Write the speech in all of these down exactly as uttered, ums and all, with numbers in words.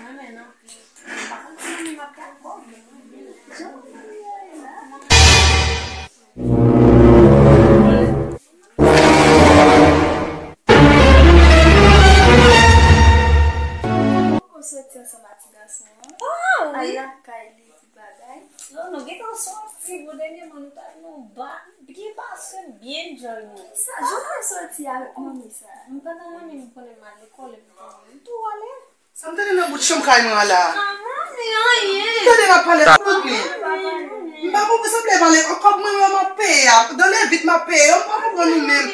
Mwen menm anpil. M pa konn si manmi m ap dakò, men mwen menm. Jan manmi m ye la. Ou soti ansanm ak ti gason an? Oh, wi. Al lakay li, ti bagay. Non, nou gentan soti, bon, dènyèman, nou t al nan ba, byen pase, byen enjoy, nou. Sa, jan w fè soti avèk manmi sa? M pandan manmi m konnen m al lekòl, epi konnen m tou ale. Sa m tande nan bout chanm kay mwen an la? Manman, men anyen. Tande m ap pale, koute byen. M pa konprann, sanble pale, kòb mwen yo m ap peye a, dan le vit m ap peye yo, m pa konprann nou menm.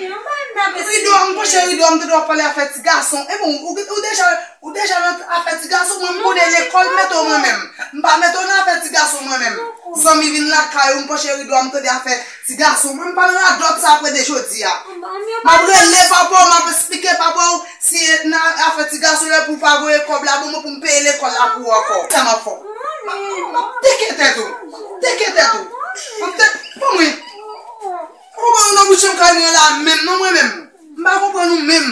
Rido a, m panche rido a, m tande w ap pale afè ti gason. E bon, ou, ou deja, ou deja nan afè ti gason, mwen m konnen lekòl mete w mwen menm. M pa mete w nan afè ti gason mwen menm. Zanmi vin lakay ou, m panche rido a, m tande afè ti gason. Mwen m pa nan radòt sa apre de jodi a. M ap rele papa w, m ap esplike papa w si nan afè ti gason lè pou w pa voye kòb la ban mwen pou m peye lekòl la pou ou ankò. Sa m ap fè w? M ap, m ap teke tèt ou. Teke tèt ou. M ap te, ban mwen. Ou konprann nan bout chanm kay mwen la menm non mwen menm. M pa konprann ou menm.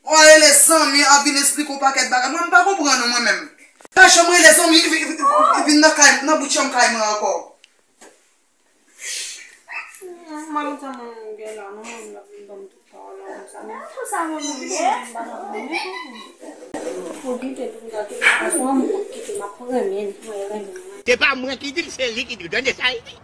Ou rele zanmi ap vin esplike w pakèt bagay. Mwen m pa konprann ou mwen menm. Fè chanm rele zanmi vin, vin, vin, vin nan kay, nan bout chanm kay mwen ankò. Mwen m tanmen gen la non, mwen m ap vin ban m tout pawòl la konsa. Men pou sa mwen menm ye. Pou kite tou sa, kite gason an, mwen kite, m ap renmen, mwen renmen. Se pa mwen ki di l, se li ki di l. Tande sa li di?